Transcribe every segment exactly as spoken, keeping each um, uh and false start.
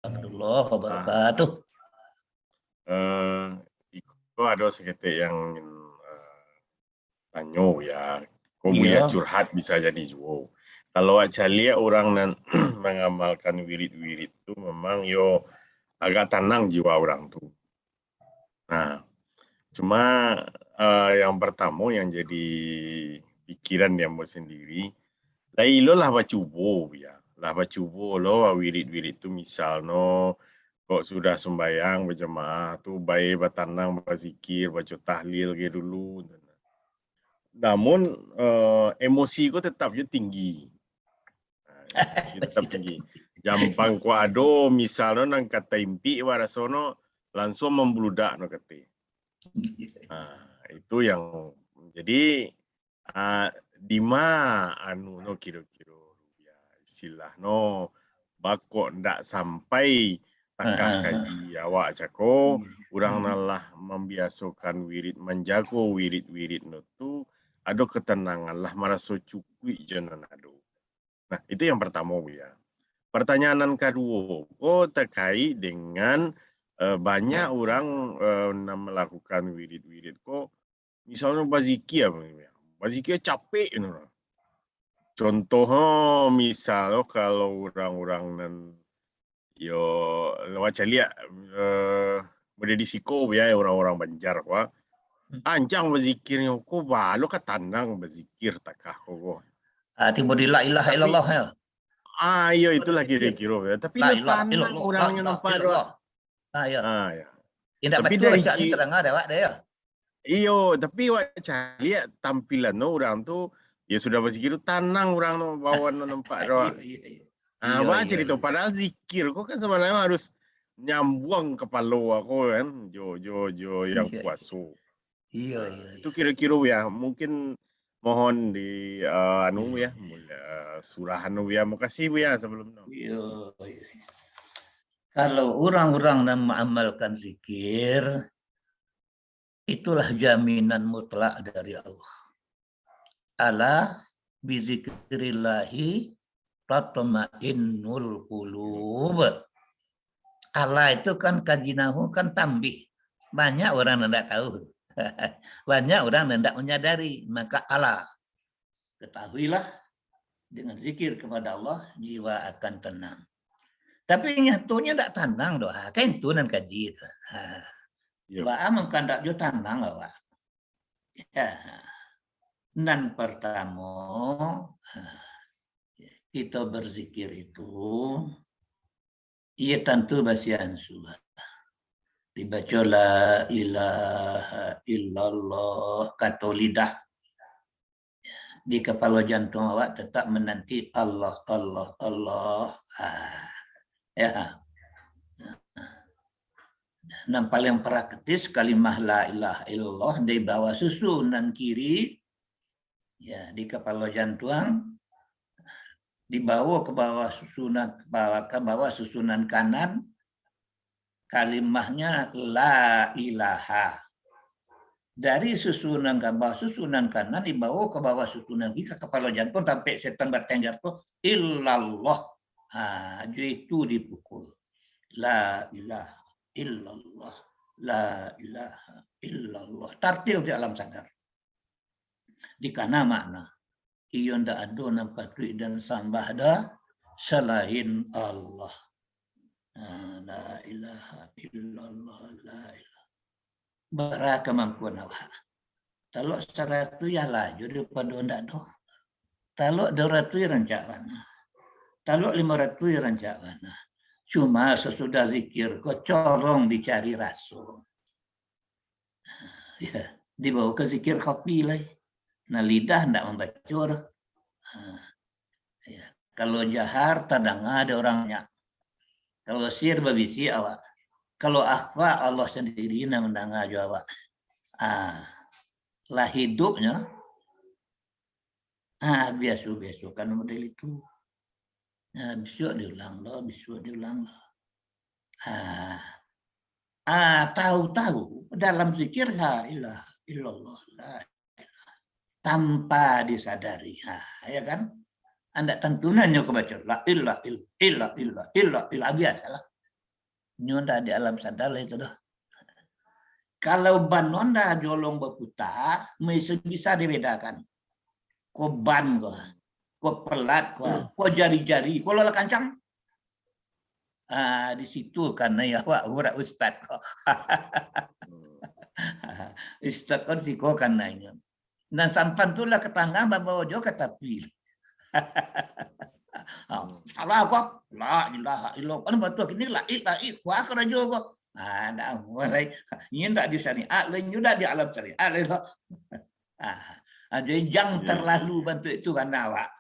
Warahmatullahi wabarakatuh. Eh, iko ado saketek yang ingin, eh, tanyo ya. Ko Buya Iya. curhat bisa jadi juo. Kalau awak caliak urang nan mangamalkan wirid-wirid tu memang yo agak tanang jiwa urang tu. Nah, cuma, eh, yang partamo yang jadi pikiran di ambo sandiri, lai lo lah bacubo, Buya. Lah bacubo lo wirid-wirid tu, misal no, kok sudah sumbayang bajamaah tu, bae batanang, bazikir, baco tahlil ge dulu. Namun, eh, emosi ko tetap jo tinggi. Nah, emosi tetap tinggi. Jampang ko ado, misal no nan ka taimpik, wak raso no, lansuang mambuludak no kate. Nah, itu yang, jadi, ah, dima anu no kiro-kiro, ya, istilah no, bakok ndak sampai takah Ah, ah, ah. kaji awak cako, Iya. urang Hmm. nan lah mambiasokan wirid, manjago wirid-wirid no tu, ado ketenangan lah, maraso cukuik jo nan ado. Nah, itu yang partamo, Buya. Partanyaan nan kaduo ko takait dengan, eh, banyak urang, eh, nan malakukan wirid-wirid ko, misalnyo bazikir, bazikir capek tu. Contohnyo, misalnyo kalau urang-urang nan, yo, awak caliak, eh, model di siko, Buya, urang-urang Banjar ko, ah. Hmm. Ancang bazikirnyo ko, baa lo ka tanang bazikir takah ko, ko. Ah, tibo di la ilaha Tapi, illallah, ya. ah, iyo, itulah Bazikir. kiro-kiro, ya. Tapi La lo ilaha tanang illallah, urang la nan ilaha nampak doh. illallah. Ah, ya. Ah, ya. Indak Tapi batua dari cak ni ki- tadanga dek awak deh, ya. Iyo, tapi awak caliak tampilan no urang tu, ya sudah bazikir tu tanang urang no, bawaan no nampak doh. Iyo, iyo, iyo. Ah, Iyo, baa iyo, carito, iyo. padahal zikir ko kan sabananyo harus nyambuang kapalo ko kan, jo, jo, jo yang Iyo, iyo. kuaso. Iyo, Nah, iyo, itu iyo. kiro-kiro, Buya. Mungkin mohon di, eh, anu, Iyo, Buya, iyo. mula, eh, surah anu, Buya. Makasih, Buya, sabalum tu. Iyo, iyo. Kalau urang-urang nan maamalkan zikir, itulah jaminan mutlak dari Allah. Ala bizikrillahi tatmainnul qulub. Ala itu kan kaji nahu kan tambih. Banyak urang nan ndak tahu. Banyak urang nan ndak manyadari. Maka ala, ketahuilah, dengan zikir kepada Allah, jiwa akan tenang. Tapi nyatonyo ndak tanang doh. Ha, kan itu nan kaji tu. Ha. Iyo. Baa mangko ndak jo tanang awak. Ya. Nan partamo, ha, kito berzikir itu, iyo tantu basian suah. Dibaco la ilaha illallah, kato lidah. Di kapalo jantuang awak tetap mananti Allah, Allah, Allah. Ah, ya. Nan paling praktis, kalimah la ilaha illallah dibawa susunan kiri, ya, di kapalo jantuang, dibawa ke bawah susunan, ke bawah, ke bawah susunan kanan, kalimahnya la ilaha. Dari susunan ka bawah, susunan kanan dibawa ke bawah, susunan kiri ka kapalo jantuang, tampek setan batengger tu, illallah. Ha, jo itu dipukul. La ilaha illallah. La ilaha illallah. Tartil di alam sadar. Dikana makna. Iyo ndak ado nan patuik den sambah doh salain Allah. Ah, la ilaha illallah, la ilaha. Bara kamampuan awak. Talok saratuih yo lah jo daripado ndak doh. Talok duo ratuih rancak bana. Talok limo ratuih rancak bana. Cuma sasudah zikir ko corong dicari raso. Ya, dibawa ka zikir khafi lai. Nah, lidah ndak mambaco doh. Ha, ya. Kalau jahar, tadanga dek urang banyak. Kalau sir, babisiak awak. Kalau akhfa, Allah sandiri nan mandanga jo awak. Ah, lah hidupnyo. Ah, biaso-biasokan model itu. Ah, bisuak diulang lo, bisuak diulang lo. Ah. Ah, tahu-tahu dalam zikir, la ilaha illallah, la ilaha. Tanpa disadari. Ha, ya kan? Andak tantu nah nyo ka baco, la ilah, il, ilah, ilah, ilah, ilah, biasalah. Nyo ndak di alam sadar lah itu doh. Kalau ban Honda jolong baputa, masih bisa dibedakan. Ko ban ko, ko pelat ko, ko jari-jari, ko lah kancang. Ah, di situ kanai awak urak ustaz ko. Ustaz ko di siko kanainyo. Nan sampan tu lah ka tangah, babawa jo ka tapi. Ah, salah ko. La ilaha illallah. Kan batua kini la ilaha, wah karajo ko. Ah, ndak amuah lai. Inyo ndak di syariat lai, inyo ndak di alam syariat lai lo. Ah, ah, jadi jang Ya. terlalu bantuak itu kana awak.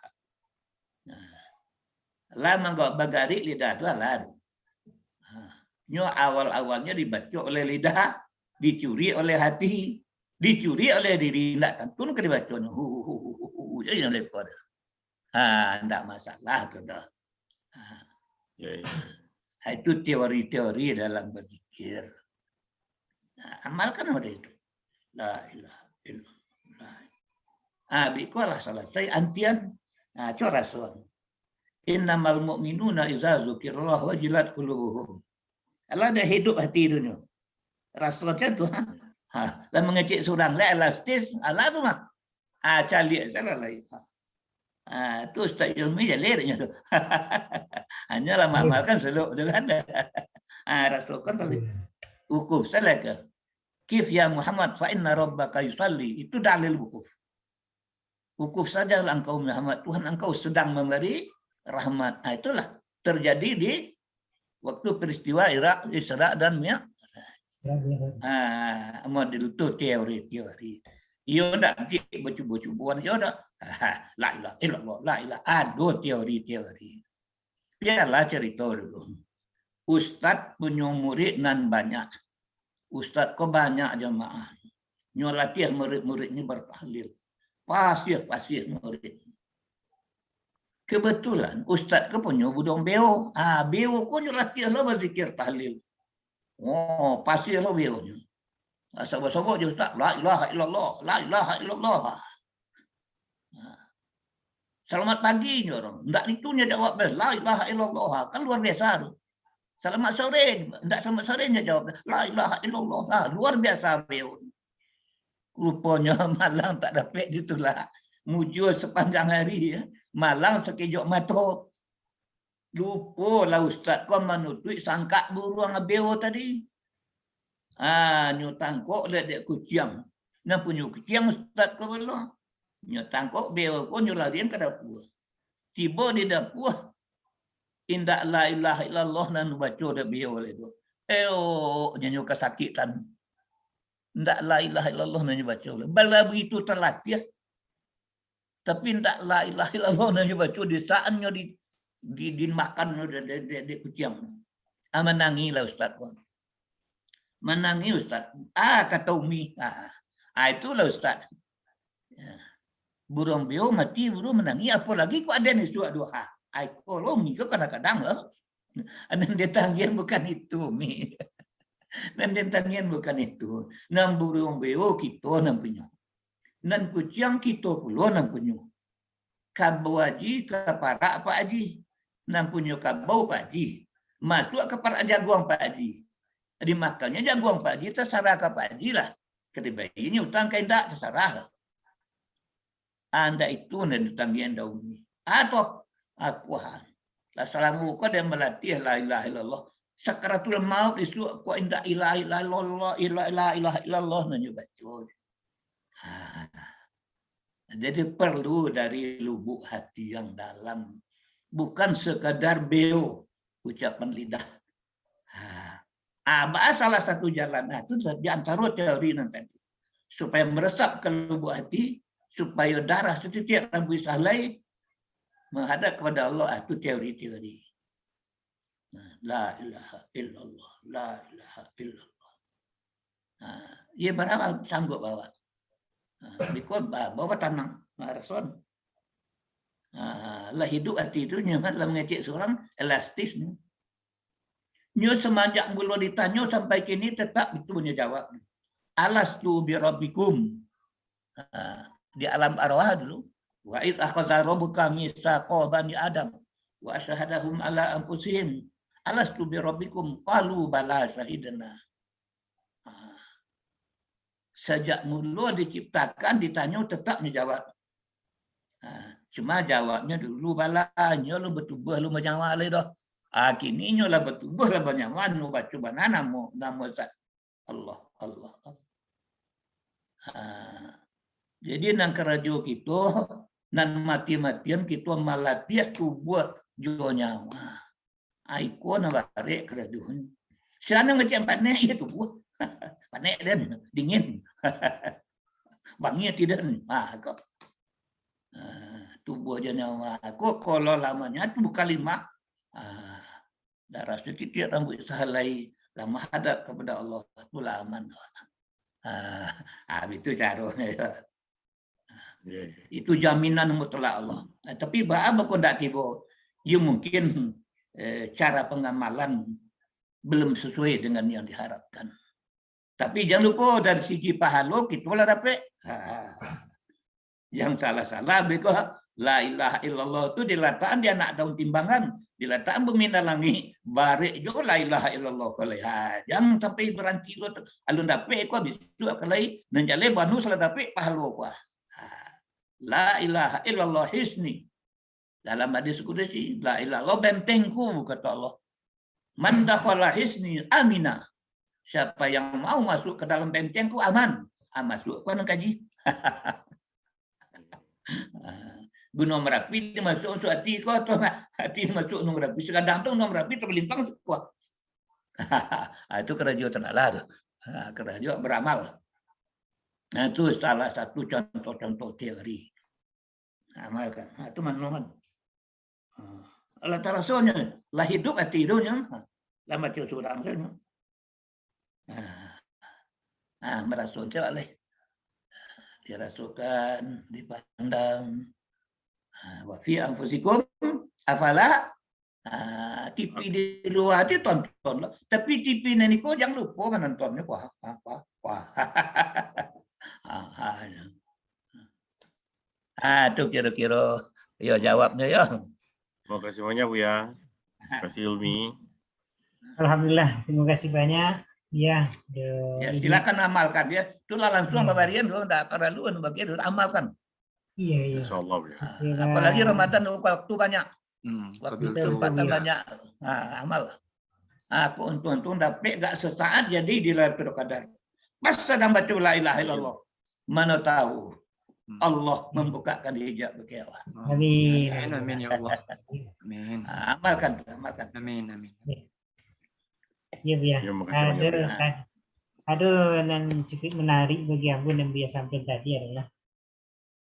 Nah, lah mangko bagarik lidah tu alah tu. Ha, nyo awal-awalnyo dibaco oleh lidah, dicuri oleh hati, dicuri oleh diri, ndak tantu ka dibaconyo. Hu, hu, hu, hu, hu, hu, jadi oleh ko tu. Ha, ndak masalah tu doh. Ha. Ya, ya. Ha, itu teori-teori dalam berzikir. Nah, amalkan pada itu. La ilaha illallah. Ah, biko lah salasai antian. Ah, co rasoan. Innamal mu'minuna iza zukirallah wajilat qulubuhum. Alah dah hidup hati tu nyo. Raso macam tu. Ha, lah mangecek surang lah elastis, alah tu mah. Ah, caliak salah lai. Ah, tu Ustaz Ilmi jaleh nyo tu. Hanyolah maamalkan seluk tu kan. Ah, rasokan salah. Wukuf salah ke? Kif ya Muhammad fa inna rabbaka yusalli. Itu dalil wukuf. Wukuf sajalah engkau Muhammad, Tuhan engkau sedang memberi rahmat. Ah, itulah terjadi di waktu peristiwa Irak, Isra dan Mi'raj. Ah, model tu teori-teori. Iyo ndak cik bacubo-cuboan, iyo ndak. Ah, la ilaha illallah, la ilaha. Ado teori-teori. Biarlah carito dulu. Ustaz punyo murid nan banyak. Ustaz ko banyak jamaah. Nyo latiah murid-murid nyo bertahlil. Pasih-pasih murid. Kebetulan ustaz ko punyo buruang beo. Ah, beo ko nyo latiah lo bazikir tahlil. Oh, pasih lo beo nyo. Ah, sobok-sobok jo ustaz, la ilaha illallah, la ilaha illallah. Ah. Selamat pagi nyo orang. Ndak itu nyo jawab, la ilaha illallah. Kan luar biasa tu. Selamat sore, ndak selamat sore nyo jawab, la ilaha illallah. Ah, luar biasa beo. Ruponyo malang tak dapek ditulak. Mujua sapanjang hari, ya. Malang sakejok mato. Lupo lah ustaz ko manutuik sangkak buruang beo tadi. Ah, nyo tangkok dek, dek kuciang. Nan punyo kuciang ustaz ko pulo. Nyo tangkok beo ko, nyo larian ka dapua. Tibo di dapua, indak la ilaha illallah nan baco dek beo lai tu. Eok, nyo, nyo kasakitan. Ndak la ilaha illallah nan nyo baco lai. Bala begitu talatiah. Tapi ndak la ilaha illallah nan nyo baco, di saat nyo di, di, dimakan dek, dek, dek, dek kuciang. Ah, manangih lah ustaz ko. Manangih ustaz. Ah, kato umi. Ah, ah, itulah ustaz. Ya. Buruang beo mati, buruang manangih. Apolagi ko aden isuak duha. Ai, ko lo umi ko kadang-kadang lo. Nan ditangian bukan itu, umi. Nan ditangian bukan itu. Nan buruang beo kito nan punyo. Nan kuciang kito pulo nan punyo. Kabau aji ka parak Pak Aji. Nan punyo kabau Pak Aji. Masuak ka parak jaguang Pak Aji. Dimakannyo jaguang Pak Aji, tasarah ka Pak Aji lah. Ka dibayinyo utang ka indak, tasarah lah. Andak itu nan ditangian dek umi. Atoh, aku ha. Lah salamo ko den malatiah la ilaha illallah. Sakaratul maut isuak ko indak ilaha illallah, ila, la ilaha illallah nan nyo baco. Ha. Jadi perlu dari lubuk hati yang dalam. Bukan sekadar beo, ucapan lidah. Ha. Ah, baa salah satu jalan, ah, tu di antaro teori nan tadi. Supaya meresap ke lubuk hati, supaya darah setitik rambuik sahalai menghadap kepada Allah, ah, tu teori-teori. Nah, la ilaha illallah, la ilaha illallah. Nah, ye baramal sanggup bawa. Nah, biko ba-, bawa tanang, nah, rason. Nah, lah hidup hati tu nyaman, lah mangecek surang, elastis ni. Nyo semenjak mulo ditanyo sampai kini tetap itu nyo jawab. Alastu birabbikum. Ha, di alam arwah dulu. Wa id akhadha rabbuka mitsaqa bani Adam wa asyhadahum ala anfusihim alastu birabbikum qalu bala syahidna. Ah. Sajak mulo diciptakan, ditanyo, tetap nyo jawab. Ah, cuma jawabnyo dulu bala, nyo alun batubuah, alun banyawa lai doh. Ah, kini nyo lah batubuah, lah banyawa, nyo baco bana namo, namo Zat. Allah, Allah, Allah. Ha. Jadi, nan karajo kito, nan mati-matian kito malatiah tubuah jo nyawa. Ha, iko nan barek karajonyo. Sinan ngecek panek, iyo tubuah. Panek den, dingin. Bangih ati den. Ha, ko. Ha, tubuah jo nyawa. Ko, kalau lah manyatu kalimah, ha, darah satitik rambuik sahalai, lah mahadap kapado Allah, tu lah aman. Ha, ha, itu caronyo. Ya, ya. Itu jaminan mutlak Allah. Nah, tapi baa mangko ndak tibo? Yo mungkin, eh, cara pangamalan belum sesuai dengan yang diharapkan. Tapi jan lupo, dari sigi pahalo kito lah dapek. Ha. Jan salah-salah beko, la ilaha illallah tu dilatakan di anak daun timbangan, dilatakan bumi nan langik, barek jo la ilaha illallah ko lai. Ha, jan sampai baranti lo tu. Alun dapek ko, bisuak ka lai, nan jaleh banus lah dapek pahalo ko. Ha. La ilaha illallah hisni. Dalam hadis kudusi, la ilaha illallah bentengku, kata Allah. Man dakhala hisni amina. Siapa yang mau masuk ke dalam bentengku, aman. Ah, masuk ko nan kaji. Gunung Merapi dimasuak unsuak ati ko, atau ati dimasuak Gunung Merapi. Sagadang tu Gunung Merapi tabalintang suko. Ah, itu karajo tanalah tu. Ah, karajo baramal. Nah, itu salah satu contoh-contoh teori. Amalkan. Ha, tu manuruan. Ha. Alah tarasonyo, lah hidup ati tu nyo. Ha. Lah baco surang tu nyo. Ha. Ha, maraso tu lah. Dirasokan, dipandang. Ha, wa fi anfusikum, afala. Ha, T V di lua tu tonton lah. Tapi T V nan iko jan lupo manonton nyo. Wah, wah, wah, wah. Ha, ha, ya. Ah, tu kiro-kiro, yo, jawabnyo, yo. Terima kasih banyak, Buya. Terima kasih, Ulmi. Alhamdulillah, terima kasih banyak. Ya, yo, Ya, ini silakan amalkan, ya. Itulah langsung Ya. babarian tu, ndak paralu anu bagian tu, amalkan. Iya, iya. Insya Allah, Buya. Ah, Iya, apalagi Bang. Ramadan, waktu banyak. Hmm, Waktu betul, betul, kesempatan Buya. banyak. Ah, amal. Ah, kok untung-untung dapek gak sesaat jadi di Lailatul Qadar. Pas sadang baco la ilaha illallah. Mana tahu Hmm. Allah Hmm. membukakan hijab bagi awak. Amin. Amin, amin, ya Allah. Amin. Ah, amalkan, amalkan. Amin, amin. Iya, Buya. Ya, makasih banyak, Aduh, Buya. ad-, aduh, nan cukup menarik bagi ambo nan Buya sampaikan tadi adalah,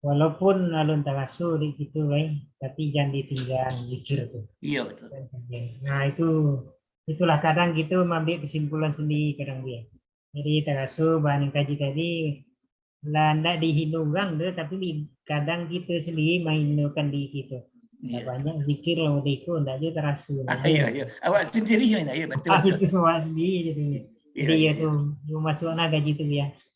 walaupun alun taraso dek kito, bai, tapi jan ditingga zikir tu. Iya, betul. Nah, itu, itulah kadang kito maambiak kesimpulan sendiri kadang, Buya. Jadi, taraso bahan nan kaji tadi, lah ndak dihino urang tu, tapi di, kadang kito sendiri mahinokan diri kito. Ndak Iya. banyak zikir lah waktu itu, ndak juo taraso. Ah, iya, iya. Awak sendiri, iya, iya, betul, Ah, betul. itu awak sendiri je tu. Iya, Jadi, iya, ya tu, iya. yo masuk lah kaji tu, ya.